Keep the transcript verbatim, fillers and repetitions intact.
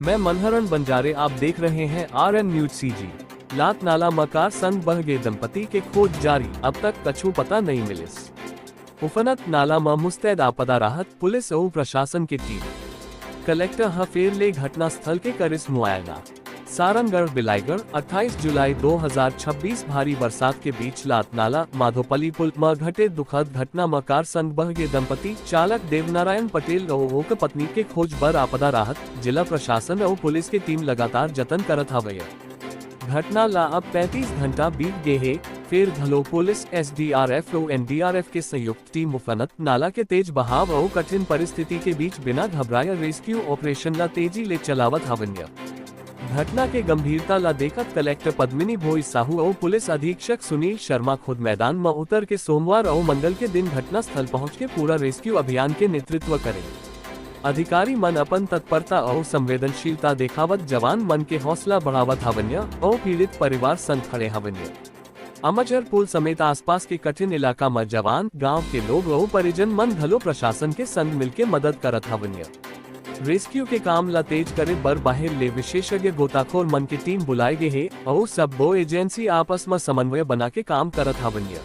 मैं मनहरन बंजारे, आप देख रहे हैं आर एन न्यूज सीजी। लात नाला म कार संग बह गे दंपति के खोज जारी, अब तक कछु पता नहीं मिलिस। उफनत नाला म मुस्तैद आपदा राहत, पुलिस अउ प्रशासन के टीम। कलेक्टर ह फेर ले घटना स्थल के करिस मुआयना। सारंगढ़ बिलाईगढ़, अट्ठाईस जुलाई दो हज़ार छब्बीस, भारी बरसात के बीच लात नाला माधोपली पुल म घटे दुखद घटना म कार संग बह गे दंपति, चालक देवनारायण पटेल अउ ओकर पत्नी के खोज बर आपदा राहत, जिला प्रशासन अउ पुलिस के टीम लगातार जतन करत हवय। घटना ला अब पैंतीस घंटा बीत गे हे, फेर घलो पुलिस, एसडीआरएफ अउ एनडीआरएफ के संयुक्त टीम उफनत नाला के तेज बहाव अउ कठिन परिस्थिति के बीच बिना घबराए रेस्क्यू ऑपरेशन ला तेजी ले चलावत हवंय। घटना के गंभीरता ला देखत कलेक्टर पद्मिनी भोई साहू अउ पुलिस अधीक्षक सुनील शर्मा खुद मैदान म उतर के सोमवार अउ मंगल के दिन घटना स्थल पहुंच के पूरा रेस्क्यू अभियान के नेतृत्व करे। अधिकारी मन अपन तत्परता अउ संवेदनशीलता देखावत जवान मन के हौसला बढ़ावत हवंय अउ पीड़ित परिवार संग खड़े हवंय। अमजर पुल समेत आसपास के कठिन इलाका म जवान, गांव के लोग अउ परिजन मन घलो प्रशासन के संग मिलके मदद करत हवंय। रेस्क्यू के काम ला तेज करे बर बाहिर ले विशेषज्ञ गोताखोर मन के टीम बुलाए गे हे अउ सब्बो एजेंसी आपस म समन्वय बना के काम करत हवंय।